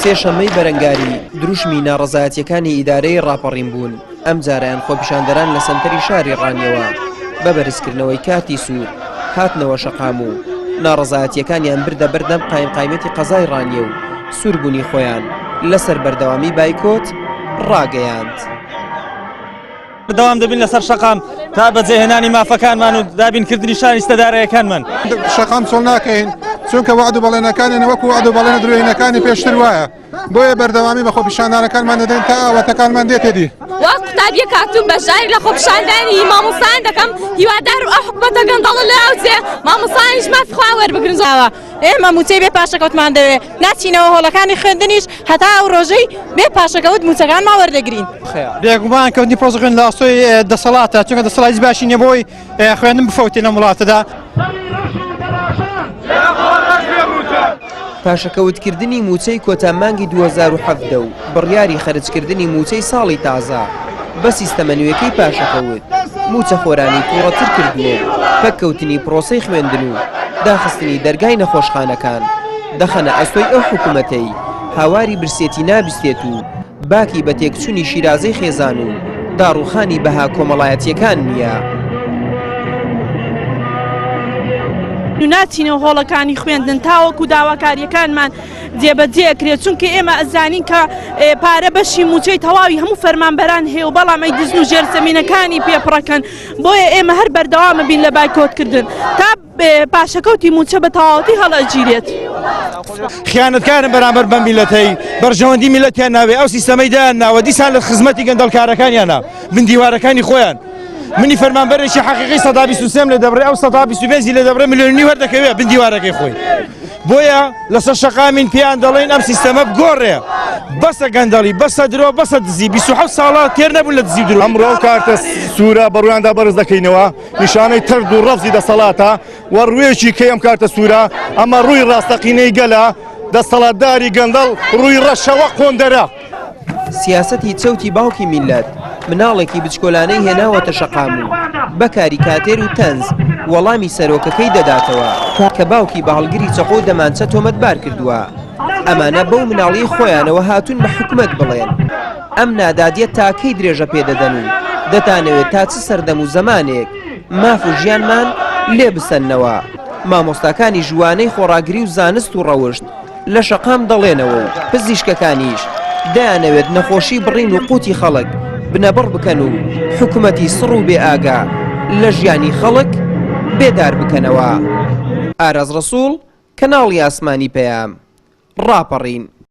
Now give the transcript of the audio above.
سێشەممەی بەرەنگاری دروشمی ناڕەزایەتییەکانی ئیدارەی ڕاپەڕین بوون، ئەمجارەیان خۆپیشاندەران لە سەنتەری شاری ڕانیەوە بە بەرزکردنەوەی کارتی سوور هاتنەوە شەقام و ناڕەزایەتییەکانیان بردە بەردەم قایمقایمیەتی قەزای ڕانیە و سووربوونی خۆیان لەسەر بەردەوامی بایکۆت ڕاگەیاند. بەردەوام دەبین لەسەر شەقام تا بەجێهێنانی مافەکانمان و دابینکردنی شایستە دارایەکانمان. شەقام چۆڵ ناکەین چونکە وەعد و بەڵێنەکانیان وەکو وەعد و بەڵێنە درۆینەکانی پێشتر وایە بۆیە بەردەوامی بە خۆپیشاندانەکانمان دەدەین تا ئاواتەکانمان دێتە دی. وەک قوتابیەک هاتووم بەشداری لە خۆپیشاندانی مامۆستایان دەکەم هیوادارم ئەو حکومەتە گەندەڵە لەناوچێ مامۆستایانیش مافی خۆیان وەربگرن. ئێمە مووچەی بێ پاشەکەوتمان دەوێ، ناچینەوە هۆڵەکانی خوێندنیش هەتا ئەو ڕۆژەی بێ پاشەکەوت مووچەکانمان وەردەگرین. بێگومان کەوتنی پرۆسەی خوێندن لە ئەستۆی دەسەڵاتە، چونکە دەسەڵات هیچ باشی نییە بۆی خوێندن بفەوتێ لەم وڵاتەدا. پاشەکەوتکردنی مووچەی کۆتا مانگی 2017 و بڕیاری خەرجکردنی مووچەی ساڵی تازە بە سیستەمە نوێکەی پاشەکەوت، مووچەخۆرانی تووڕەتر کردووە و پەککەوتنی پرۆسەی خوێندن و داخستنی دەرگای نەخۆشخانەکان دەخەنە ئەستۆی ئەو حکومەتەی هاواری برسێتی نابیستێت و باکی بە تێکچونی شیرازەی خێزان و داڕوخانی بەها کۆمەڵایەتیەکان نییە. ناچینەوە هۆڵەکانی خوێندن تاوەکو داواکاریەکانمان جێبەجێ ئەکرێت چونکە ئێمە ئەزانین کە پارە بەشی موچەی تەواوی هەموو فەرمانبەران هەیە و بەڵام ئەی دزن و ژێرزەمینەکانی پێ پڕەکەن بۆیە ئێمە هەر بەردەوامە بین لە بایکۆتکردن تا پاشەکەوتی موچە بە تەواوەتی هەڵئەگیرێت. خیانەتکارن بەرامبەر بەم میلەتەی بەرژەوەندی میلەتیان ناوێ ئەو سیستەمەی دایان ناوە دیسان لە خزمەتی گەندەڵکارەکانیانە بن دیوارەکانی خۆیان منی فەرمانبەرێکی حەقیقی 123 لێ دەبڕێ ئەو 125 لێ دەبڕێ ملیۆنی وەردەکەوێ بن دیوارەکەی خۆی بۆیە لەسەر شەقامین پێیان دەڵێن ئەم سیستەمە بگۆڕێ بەسە گەندەڵی بەسە درۆ بەسە دزی 27 ساڵە تێر نەبوون لە دزی درۆ ئەمڕۆ کارتە سوورە بەڕویاندا بەرز دەکەینەوە نیشانەی تەرد و ڕەفزی دەسەڵاتە و ڕوویەکی کەی ئەم کارتە سوورە ئەمە ڕووی ڕاستەقینەی گەلە دەسەڵاتداری گەندەڵ ڕووی ڕەشەوە قۆندەرە. سیاسەتی چەوتی باوکی میللەت مناڵێکی بچکۆلانەی هێناوەتە شەقام و بە کاریکاتێر و تەنز وەڵامی سەرۆکەکەی دەداتەوە کە باوکی بە هەڵگری چەقۆ و دەمانچە تۆمەتبار کردووە. ئەمانە بەو مناڵیی خۆیانەوە هاتوون بە حکومەت بڵێن ئەم نادادیە تا کەی درێژە پێ دەدەن و دەتانەوێت تا چ سەردەم و زەمانێک ماف و ژیانمان لێ بسەننەوە. مامۆستاکانیش وانەی خۆڕاگری و زانست و ڕەوشت لە شەقام دەڵێنەوە و پزیشکەکانیش دەیانەوێت نەخۆشی بڕین و قوتی خەڵک بنەبڕ بکەن و حکومەتی سڕ و بێ ئاگا لە ژیانی خەڵک بێدار بکەنەوە. ئاراز ڕەسوڵ، کەناڵی ئاسمانی پەیام، ڕاپەڕین.